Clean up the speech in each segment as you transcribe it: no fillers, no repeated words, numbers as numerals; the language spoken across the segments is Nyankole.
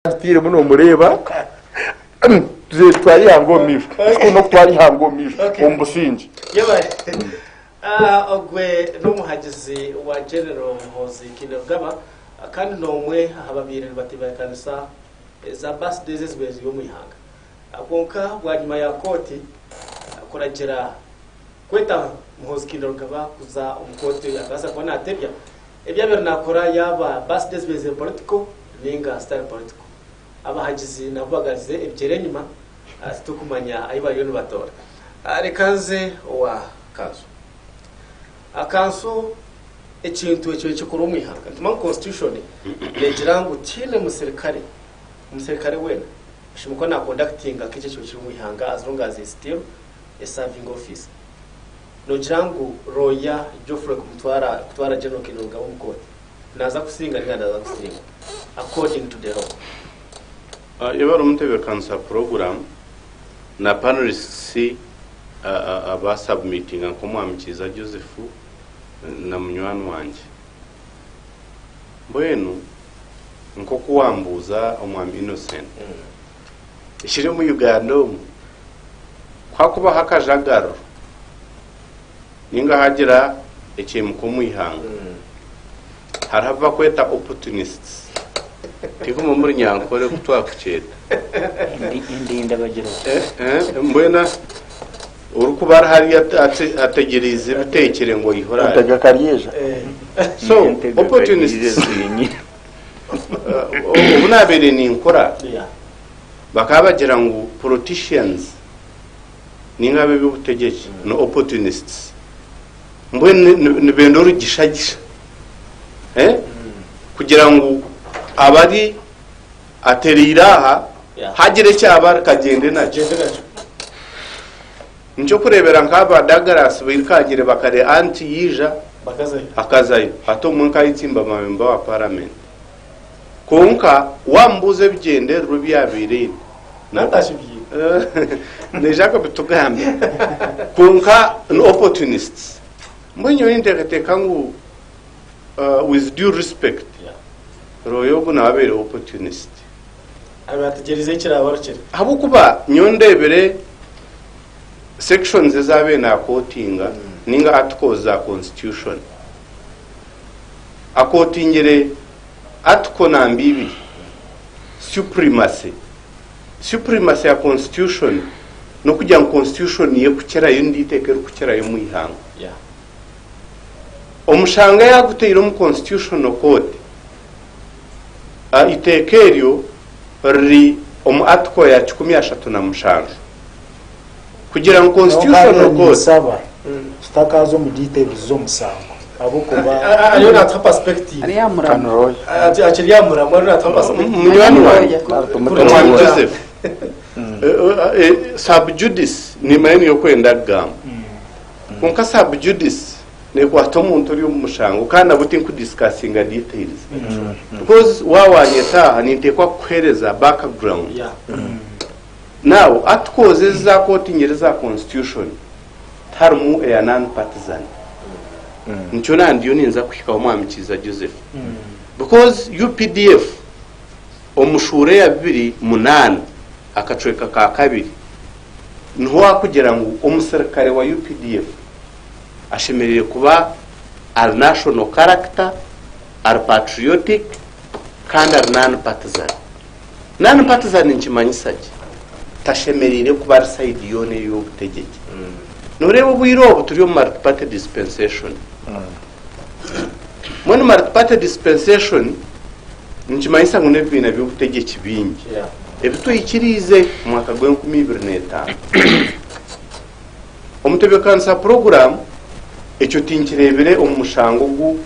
Tutairemu nomureeba tutwara eihanga omu maisho. Ekikuru n'okutwara eihanga omu maisho omu busingye. Yebare. Ogwe n'omuhagizi wa General Muhoozi Kainerugaba kandi n'omwe aha babaire nibatebeekanisa za birthdays ezibaire ziri omu ihanga. Kwonka bwanyima ya kooti kuragira kweta Muhoozi Kainerugaba kuza omu kooti akabaasa kuba naatebya Ebi abaire nakora yaaba birthday zibaire ziri political ninga zitari political. Abahagizi nabo bagarize ebigyere enyima titurikumanya ahu bariyo nibatoora. Reka nze owa kanso. Kanso ekintu ekyo nikikuru omu ihanga. Nitumanya ngu constitution negira ngu tihaine musirikare, omusirikare weena ashemereire kuba na conductinga nk'ekyo ekiro kiri omu ihanga as long as he is still a serving officer. Nogira ngu lawyer Geoffrey kumutwara kutwara General Kainerugaba omu kooti naza kusinga ninga naza kusingwa according to the law? Yebare omutebekanisa puroguramu na panelists aba submitinga nk'Omwami Kiiza Joseph na munywani wangye. Mbwenu nk'oku wambuuza Omwami Innocent, ekiri omu Uganda omu Ku hakubaho akajagararo ninga hagira ekyemuka omu ihanga, hariho abu bakweta opportunists. Tinkumanya omu Runyankore oku twakukyeta. Endindabagira. Mbwenu orikuba ari hariya ategyereize ebiteekire ngu oihe orarya. Entega karyeija. So opportunists, obu naabaire ninkura, Bakaba bagira ngu politicians ninga ab'eby'obutegyeki ni opportunists. Mbwenu nibenda orugishagisha eh? Kugira ngu abari atereire aha hagira ekyaba kagyende nakyo. Nikyo kureebera nk'aba Douglas bairukangire bakare anti yaija akazayo hati omwe nk'ayetsimba member wa parliament. Kwonka waamubuuza ebigyendererwa ebi yaabaire aine, naija kubitugambira. Kwonka ni opportunists. Mbwenu nyowe ninteekateeka ngu with due respect, Roy ogu nawe abaire opportunist. Ahabw'okuba nyowe ndeebire sections ezi abaire naakootinga nainga articles za constitution. Akootingire Article namba ibiri, Supremacy. Supremacy ya Constitution n'okugira ngu Constitution niyo erikukirayo niryo iteeka eririkukirayo omu ihanga. Omushango yaagutaire omu Constitutional Court, iteeka eryo riri omu Article ya 137. Kugira ngu Constitutional Court. Ninsaba tutakaaza omu details z'omusango ahabw'okuba. Ariyo natuha perspective. Ari aha muramwa. Akiri aha muramwa ariyo natuha perspective. Munywani wangye, Omwami Joseph, sub judice nimanya niyo orikwenda kugamba. Kwonka sub judice nekwata omuntu ori omu mushango kandi nabwo tinku discussinga details. Because waaba wanyeta aha ninteekwa kukuheereza background. Now articles ezi za kooti nyeri eza constitution tiharimu eya non partisan. Nikyo nandiyo ninza kuhikaho Mwami Kiiza Joseph. Because updf omu shuura eya 2008 akacweka ka kabiri niho wakugira ngu omusirikare wa updf ashemereire kuba ari national character, ari patriotic kandi ari non partisan. Non-partisan nikimanyisa ki? Tashemereire kuba ari side yoona ey'obutegyeki. Noreeba obwire obu turi omu multi-party dispensation. Mbwenu multi-party dispensation nikimanyisa ngu n'ebibiina by'obutegyeki bingi ebi twikiriize omu mwaka gw'enkumi ibiri n'etaano. Omutebeekanisa puroguraamu ekyo tinkireebire omu mushango ogu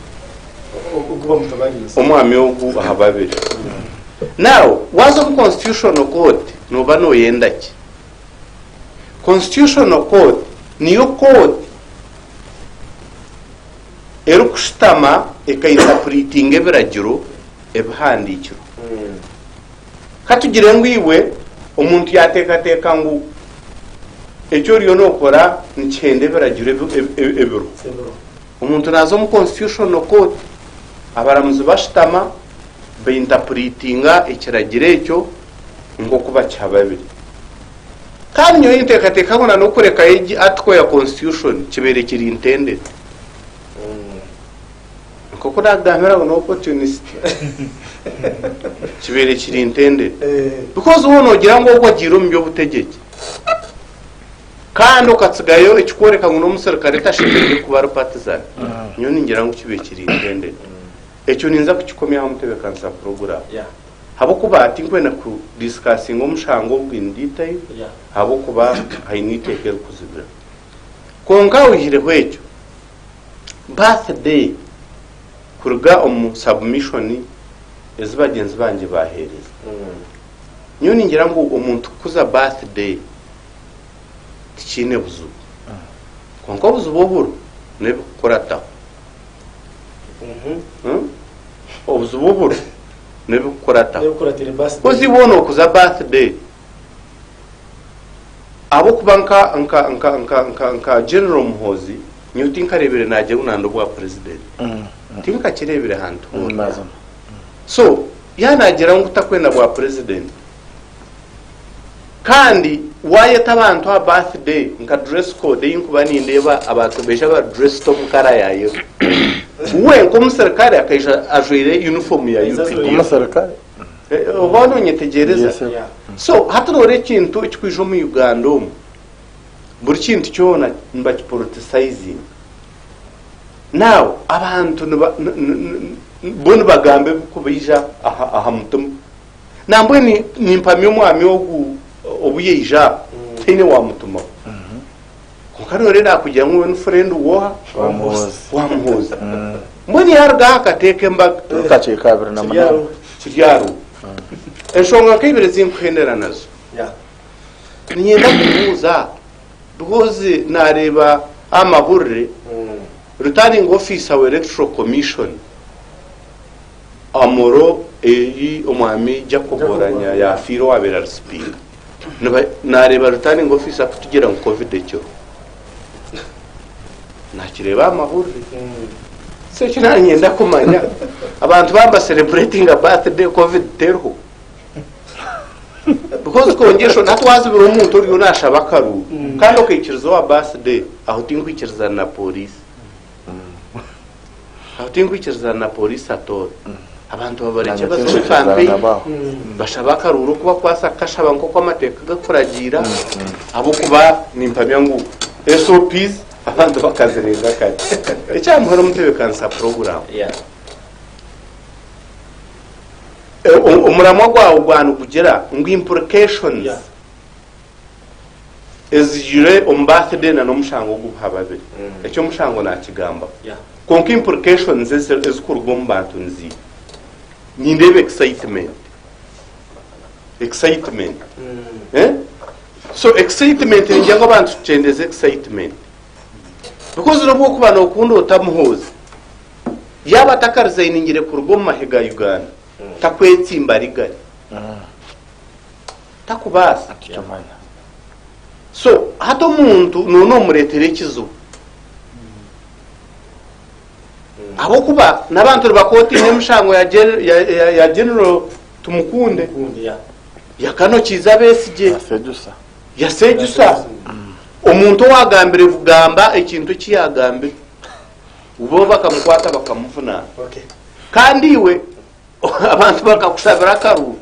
omwami ogu aha babiri. Now, waaza omu Constitutional Court nooba nooyenda ki? Constitutional Court niyo kooti erikushutama ekaintapuritinga ebiragiro ebihandiikirwe. Ka tugire ngu iwe omuntu yaateekateeka ngu eki oriyo nookora nikihenda ebiragiro ebiriho. Omuntu naaza omu Constitutional Court, abaramuzi bashutama, Baintapuritinga ekiragiro ekyo nk'oku bakihababire. Kandi nyowe ninteekateeka ngu na n'okurekayo egi article ya constitution kibaire kiri intended. Nk'oku naakugambira ngu n'opportunist. Kibaire kiri intended. Because waaba noogira ngu ogwo agiire omu by'obutegyeki kandi okatsigayo ekikworeka ngu n'omuserukare tashemereire kuba ari partisan, nyowe ningira ngu kibaire kiri intended. Ekyo ninza kukikomya aha mutebeekanisa puroguraamu ahabw'okuba tinkwenda ku discussinga omushango ogu in detail ahabw'okuba haine eiteeka erikuzibira. Kwonka oihireho ekyo, birthday kuruga omu submission ezi bagyenzi bangye baaheereza, nyowe ningira ngu omuntu kukuza birthday tikiine buzibu. Kwonka obuzibu oburiho n'ebikukurataho. Obuzibu oburiho n'ebikukurataho. N'ebikuratira birthday. Kozi iwe nookuza birthday ahabw'okuba nka nka nka nka nka nka General Muhoozi nyowe tinkareebire naagira ngu nanda obwa president. Tinkakireebire hantu hoona. Mazima. So yaaba naagira ngu takwenda bwa president Kandi waayeta abantu aha birthday nka dress code ei nkuba nindeeba abantu baija bari dressed omu kara ya yellow. We nk'omuserukare akaija ajwaire uniform ya UPDF. Omuserukare? Oba nonyetegyereza? Yes, sir. Yeah. So hati noreeba ekintu ekikwija omu Uganda omu, buri kintu kyona nibakipoliticizinga. Now abantu niba bo nibagamba ebirikubaija aha mutima. Nambwenu nimpamya omwami ogu obu yaija aha tihaine owaamutumaho. Kwonka nooreeba naakugira ngu iwe ni furendi w'oha? Wa Muhoozi. Wa Muhoozi. Mbwenu yaaruga aha akateeka embaga. Kakyeka 28. Kiri ahariwe. Enshonga nka ibiri ezi nkuhendera nazo. Niinyenda kubuuza because naareeba aha mahurire returning officer wa Electoral Commission Amoro ei omwami Jacob Oulanyah yaafiire owaabaire ari sipiika. Naareeba returning officer arikutugira ngu Covid ekiriho. Naakireeba aha mahurire. So eki naanyenda kumanya, abantu baaba nibasereburetinga birthday Covid teriho? Because kwongyera hati waazibira omuntu oriyo naashaba akaruuru kandi okaikiriza owa birthday, aho tinkwikirizana na pooriisi. Aho tinkwikirizana na police at all. Abantu babarekye Nanye baze omu tinkwikirizana campaign, nabo aho. bashabe akaruuru oku bakubaasa kukashaba nk'oku amateeka gakuragiira ahabw'okuba nimpamya ngu SOPs abantu bakazirenga kare. Ekya muheru omutebeekanisa puroguraamu. Yeah. Omuramwa gwawe gwaba nigugira ngu implications Yeah. Ezijwire omu birthday na n'omushango ogubuha babiri. Eky'omushango nakigambaho. Kwonka implications ezikuruga omu bantu niziiha? Nindeeba excitement. Excitement. Eh? So excitement ningira ngu abantu tukyendeze excitement. Because n'obu okuba nokunda ota Muhoozi, yaaba atakarizayiningire kuruga omu mahe ga Uganda, takwetsimba rigari. Takubaasa. Tikimanya. So hati omuntu nooba nomureetera ekizibu ahabw'okuba n'abantu nibakotinga emishango ya Gen- ya, ya, ya General Tumukunde Kundi ya. ya Colonel Kiiza Besigye Asejusa. yasejusa omuntu owagambire kugamba ekintu eki yagambire bo bakamukwata bakamuvunaana Okay. kandi iwe Abantu bakakushabira akaruuru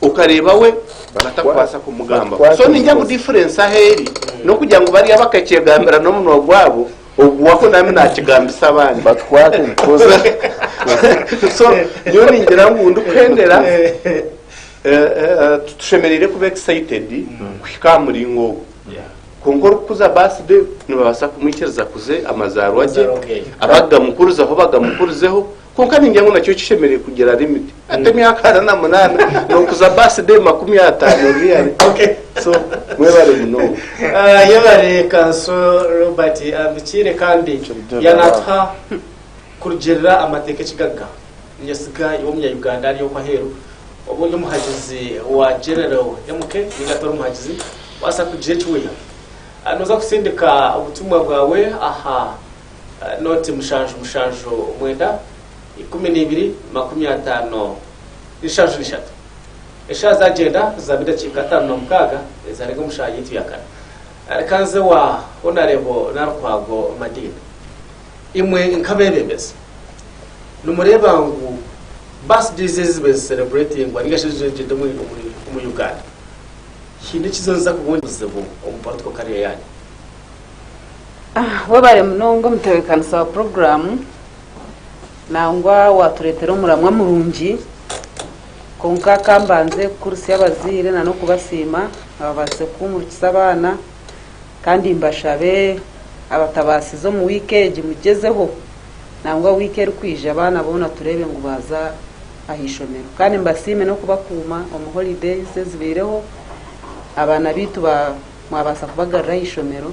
okareeba we batakubaasa kumugambaho. So ningira ngu difference ahu eri n'okugira ngu bariya bakakyegambira n'omunwa gwabo, ogu waho nami nakigambisa abandi. Batukwate nituza. So nyowe ningira ngu ndikuhendera tushemereire kuba excited kuhika aha muringo ogu. Kwonka orikukuza birthday nibabaasa kumwikiriza akuze amazaarwa gye, abakugamukurizaho bagamukurizeho. Kwonka ningira ngu nakyo kishemereire kugira limit. Hati emyaka 48 nokuza birthday 50 really? So mwebare munonga. Yebare Kanso Robert Ambikiire kandi yanatuha kurugirira amateeka ekigaga. Ninyesiga iwe omunya Uganda ari okwo aheeru oba ori omuhagizi wa General MK ninga tori omuhagizi wabaasa kugira eki waiha. Noza kusindika obutumwa bwawe aha noti mushanju mushanju mwenda. 12 73. Eshaaha zagyenda zaba edakiika 56 ezarenga omu shaaha yaitu ya kare. Reka nze wa Honarebo Nalukwago Madina. Imwe nk'abeebembezi nimureeba ngu birthdays ezi zibaire zicelebratingwa ninga shi ezigyenda omu Uganda haine ekizo niza kubongyera obuzibu omu political career yanyu? Webare munonga omutebeekanisa wa puroguraamu, nangwa watureetera omuramwa murungi. Kwonka kambanze kukurisya abazaire n'okubasiima ababaasize kuhumurikiza abaana, kandi mbashabe abatabaasize omu wiiki egi mugyezeho, nangwa wiiki erikwija abaana boona tureebe ngu baaza aha ishomero. Kandi mbasiime n'okubakuuma omu holidays ezibaireho, abaana baitu mwabaasa kubagarura aha ishomero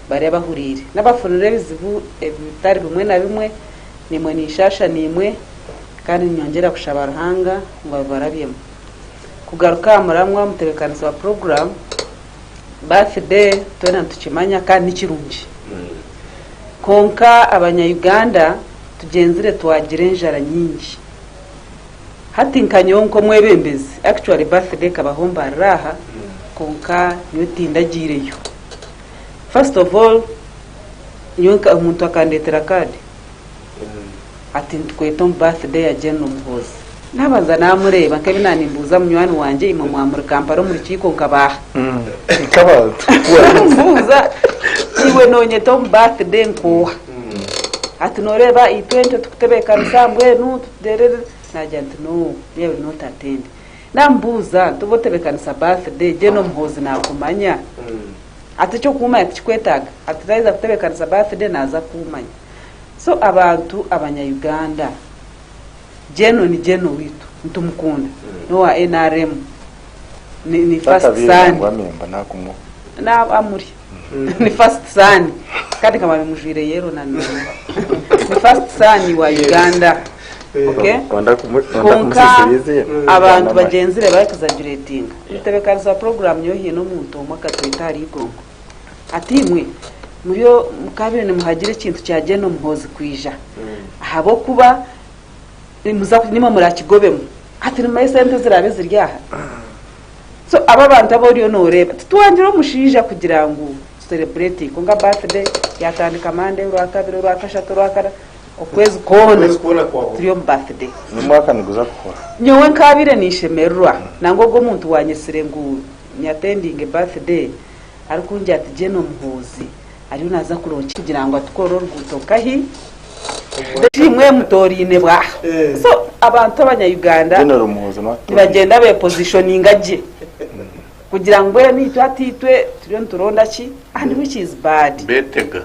bari abahuriire. N'abafunire ebizibu ebitari bimwe na bimwe, nimwe ninshasha nimwe, kandi ninyongyera kushaba Ruhanga ngu abibarabyemu. Kugaruka aha muramwa, omutebeekanisa wa puroguraamu, birthday twena nitukimanya kandi ni kirungi. Kwonka abanya-Uganda tugyenzire twagira enjara nyingi. Hati nka nyowe nk'omwebembezi, actually birthday ekabaho mbarira aha, kwonka nyowe tindagiireyo. First of all, nyowe omuntu akandeetera kaadi ati nitukweta omu birthday ya General Muhoozi. Nabanza namureeba nk'ebi nanimbuuza munywani wangye, imwe mwamuri Kampala omu rukiiko nkabaha. Nk'abantu. Mbuuza, iwe nonyeta omu birthday nkoha? Ati noreeba itwe nitwe tukutebeekanisa mbwenu tuterere. Nagira nti no, me I will not attend. Namubuuza nti oba otebeekanisa birthday, General Muhoozi nakumanya? Ati ekyokumanya tikikwetaaga. Ati naheza kutebeekanisa birthday naza kumanya. So abantu abanya-Uganda, General ni General waitu, nitumukunda. N'owa NRM. Ni first son. Wamemba nakumuha. Na amuri. Ni first son. Kandi kama bimujwire yero na ni first son wa Uganda. Okay? Wanda Konka kumusisirize. abantu bagenzire baexaggeratinga. Mutebeekanisa program nyowe hiine omuntu omwe akatwita ahari igongo. Ati imwe muriyo mukabire nimuhagira ekintu kya General Muhoozi kwija. Ahabw'okuba nimuza nimwe murakigobemu. Ati nimumaye sente zirabe ziri aha. So aba bantu aba oriyo noreeba titwangira omushaija kugira ngu celebrate, konka birthday yatandika Monday, Orwakabiri, Orwakashatu, Orwakana, okwezi koona Okwezi koona kwaho. turi omu birthday. N'omwaka niguza kuhora. Nyowe nkabire nishemererwa, nangwa ogwo omuntu wanyesire ngu nyattendinge birthday arikungira ati General Muhoozi ariyo naza kulauncha kugira ngu atukore oruguuto nkahi kimwe mutoriine bwaha. So abantu abanya-Uganda General Muhoozi nawe nibagenda bepositioninga gye kugira ngu mbwenu itwe hati itwe turiyo nituronda ki, and which is bad. Betega.